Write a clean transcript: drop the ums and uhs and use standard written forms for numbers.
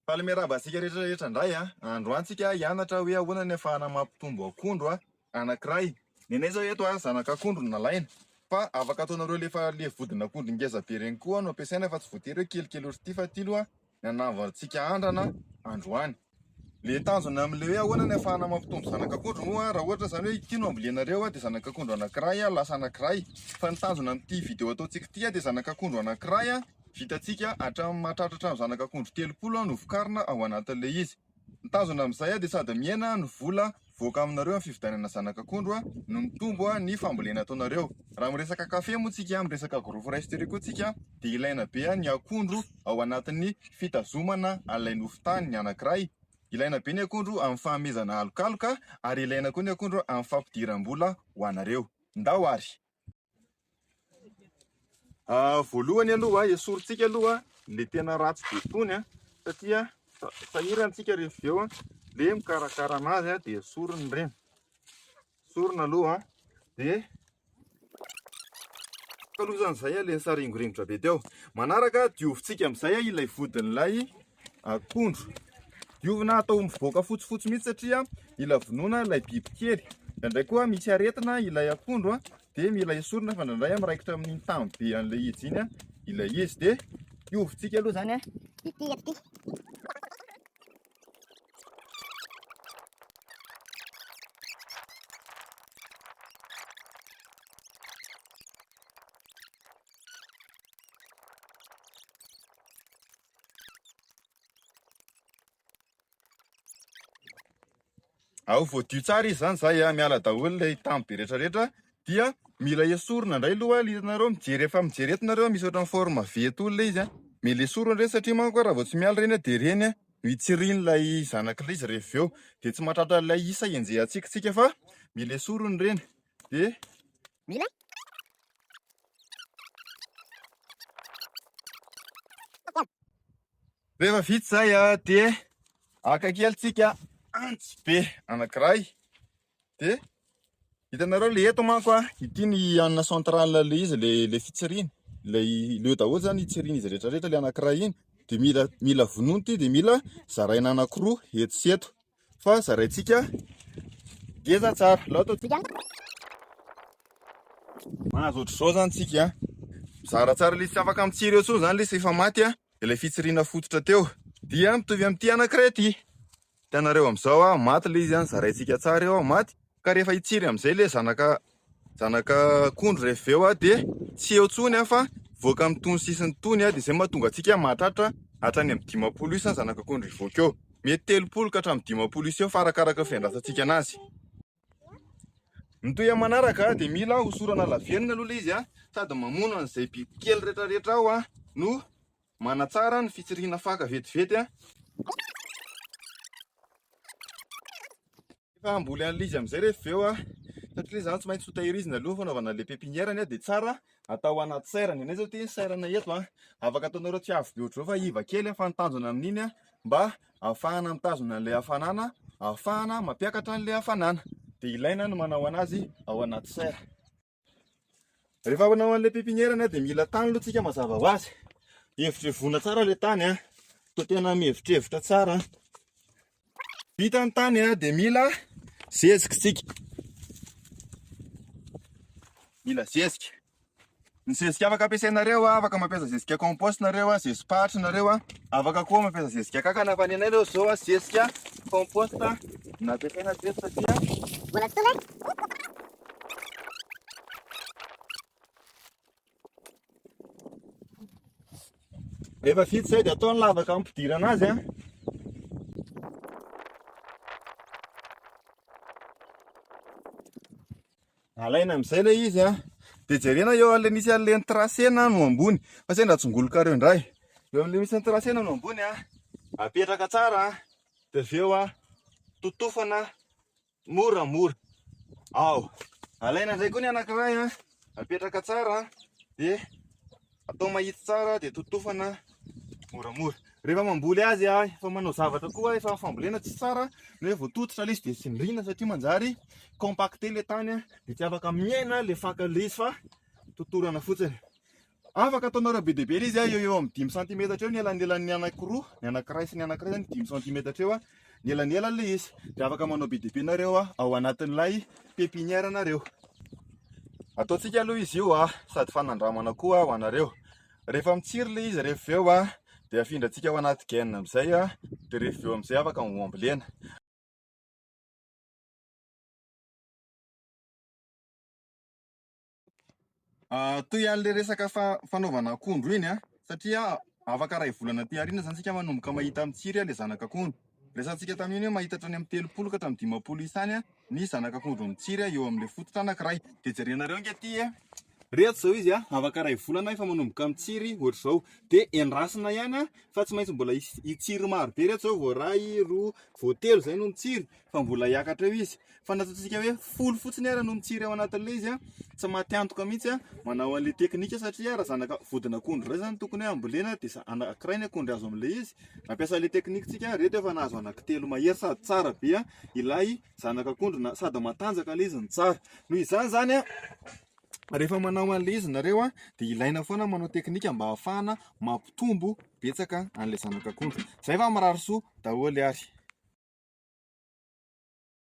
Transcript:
Faly miarahaba antsika rehetra rehetra indray a. Androany tsika hianatra hoe ahoana ny afahana mampitombo akondro a anankiray. Ny anay zao eto a zanak'akondro no nalaina fa afaka ataonareo le efa le vodin'akondro ngeza be reny koa no ampiasaina fa tsy voatery hoe kelikely ohatr'ity fa ity aloha ny anaovantsika andrana androany. Le tanjona amin'le hoe ahoana ny afahana mampitombo zanak'akondro moa raha ohatra zany hoe ity no ambolenareo dia zanak'akondro anankiray lasa anankiray fa ny tanjona amin'ity vidéo ataontsika ity dia zanak'akondro anankiray Vitantsika hatramin'ny mahatratra hatramin'ny zanak'akondro 30 no vokarina ao anatin'ilay izy. Ny tanjona amin'izay dia sady mihena ny vola mivoaka aminareo amin'ny fividianana zanak'akondro no mitombo ny fambolena ataonareo. Raha miresaka kafe moa tsika, miresaka agroforesterie koa tsika dia ilaina be ny akondro ao anatin'ny fitazomana an'ilay nofon-tany ny anankiray. Ilaina be ny akondro amin'ny fahamezana alokaloka ary ilaina koa ny akondro amin'ny fampidiram-bola ho anareo. Ndao ary! Voalohany aloha, esorintsika aloha le tena ratsy be tony satria sahirana tsika rehefa avy eo le mikarakara anazy dia esorina ireny. Esorina aloha dia aloha izany izay le nisaringoringotra be teo. Manaraka diovintsika amin'izay ilay vodin'ilay akondro. Diovina atao mivoaka fotsifotsy mihitsy satria mila vonoina ilay bibikely. Indraindray koa misy aretina ilay akondro dia mila esorina fa indraindray miraikitra amin'iny tany be an'ilay izy iny ilay izy. Dia diovintsika aloha izany. Ity eto ity. Ao voadio tsara izy zany zay a, miala daholo ilay tany be rehetra rehetra dia mila esorina indray aloha ilay hitanareo mijery efa mijery eto nareo misy ohatran'ny forme V toa ilay izy a, mila esorina ireny satria manko raha vao tsy miala ireny dia ireny no hitsirian'ilay zanak'ilay izy rehefa avy eo dia tsy mahatratra ilay isa enjehantsika tsika fa mila esorina ireny dia Mila. Rehefa vita izay a, dia haka kely tsika antsy be anankiray. Dia hitanareo le eto manko a, ity ny anona centrale le izy, le le fitsiriana, ilay le eo daholo zany itsiriana izy rehetra rehetra le anankiray iny. Dia mila mila vonoina ity dia mila zaraina anankiroa eto sy eto. Fa zaraintsika ngeza tsara. Alao ataontsika mahazo ohatr'izao zany tsika. Mizara tsara ilay izy, tsy afaka mitsiry eo intsony zany ilay izy fa efa maty a. Ilay fitsiriana fototra teo dia mitovy amin'ity anankiray ity. Hitanareo amin'izao a, maty ilay izy a, zaraintsika tsara eo a, maty. Ka rehefa hitsiry amin'izay ilay zanaka zanaka akondro rehefa avy eo dia tsy eo intsony a fa mivoaka amin'itony sisiny itony a, dia izay mahatonga antsika mahatratra hatrany amin'ny 50 isa ny zanaka akondro hivoaka eo. Mety 30 ka hatramin'ny 50 isa eo fa arakaraka ny fiandrasantsika anazy. Ny toy amin'ny manaraka dia mila hosorana lavenona aloha ilay izy a, sady mamono an'izay bibikely rehetrarehetra ao a no manatsara ny fitsiriana faka vetivety a. Efa hamboly an'ilay izy amin'izay rehefa avy eo a, satria ilay izany tsy maintsy ho tahirizina aloha fanaovana an'ilay pépinière ny dia tsara atao anaty serre. Ny anay izao ity ny serre-nay eto a, afaka ataonareo tsy avo be ohatr'izao fa iva kely fa ny tanjona amin'iny a mba ahafahana mitazona an'ilay hafanana, ahafahana mampiakatra an'ilay hafanana dia ilaina ny manao anazy ao anaty serre. Rehefa hanao an'ilay pépinière dia mila tany aloha tsika mazava ho azy. Hevitrevona tsara ilay tany a. Toa tena mihevitrevitra tsara. Vita ny tany a dia mila zezika tsika. Mila zezika. Ny zezika afaka ampiasainareo a, afaka mampiasa zezika compost nareo a, zezi-pahatry nareo a, afaka koa mampiasa zezika kankana fa ny anay aloha zao a zezika compost no ampiasaina teto satria Mbola tsy tonga e? Rehefa vita izay dia atao ny lavaka ampidirana azy a. Alaina amin'izay ilay izy a. Dia jerena eo amin'ilay misy an'ilay tracena no ambony. Fa sendra tsongolokareo indray. Eo amin'ilay misy ny tracena no ambony a. Apetraka tsara a. Dia avy eo a, totofana moramora. Ao. Alaina indray koa ny anankiray a. Apetraka tsara dia atao mahitsy tsara dia totofana moramora. Rehefa mamboly azy a, efa manao zavatra koa, efa fambolena tsy tsara ny hoe voatototra ilay izy dia tsindriana satria manjary compacté ilay tany a, dia tsy afaka miaina ilay faka ilay izy fa totorana fotsiny. Afaka ataonareo be dia be ilay izy eo eo amin'ny dimy santimetatra eo ny elanelan'ny anankiroa, ny anankiray sy ny anankiray zany dimy santimetatra eo ny elanelan'ilay izy. Dia afaka manao be dia be nareo ao anatin'ilay pépinière nareo. Ataontsika aloha izy io sady fanandramana koa ho anareo. Rehefa mitsiry ilay izy rehefa avy eo dia afindrantsika ao anaty gaine amin'izay dia rehefa avy eo amin'izay afaka ho ambolena. Toy an'ilay resaka fanaovana akondro iny an, satria afaka iray volana aty aoriana izany isika manomboka mahita mitsiry ilay zanak'akondro. Resahantsika tamin'iny hoe mahita hatrany amin'ny 30 ka hatramin'ny 50 isa any ny zanak'akondro mitsiry eo amin'ilay fototra anankiray. Dia jerenareo ange ity e! Reto izao izy an, afaka iray volana efa manomboka mitsiry ohatr'izao. Dia endrasina ihany an, fa tsy maintsy mbola hitsiry maro be reto izao vao iray, roa, vao telo izay no mitsiry fa mbola hiakatra eo izy. Fa na ataontsika hoe folo fotsiny ara no mitsiry ao anatin'ilay izy an, tsy maty antoka mihitsy an, manao an'ilay teknika satria raha zanaka vodin'akondro iray izany tokony hoe ambolena dia anankiray ny akondro azo amin'ilay izy. Nampiasa ilay teknika tsika, reto efa nahazo anankitelo mahery sady tsara be an, ilay zanak'akondro na sady matanjaka ilay izy no tsara. Noho izany izany an, rehefa manao an'ilay izy nareo an, dia ilaina foana manao teknika mba hahafahana mampitombo betsaka an'ilay zanak'akondro. Zay fa mirary soa daholo ary.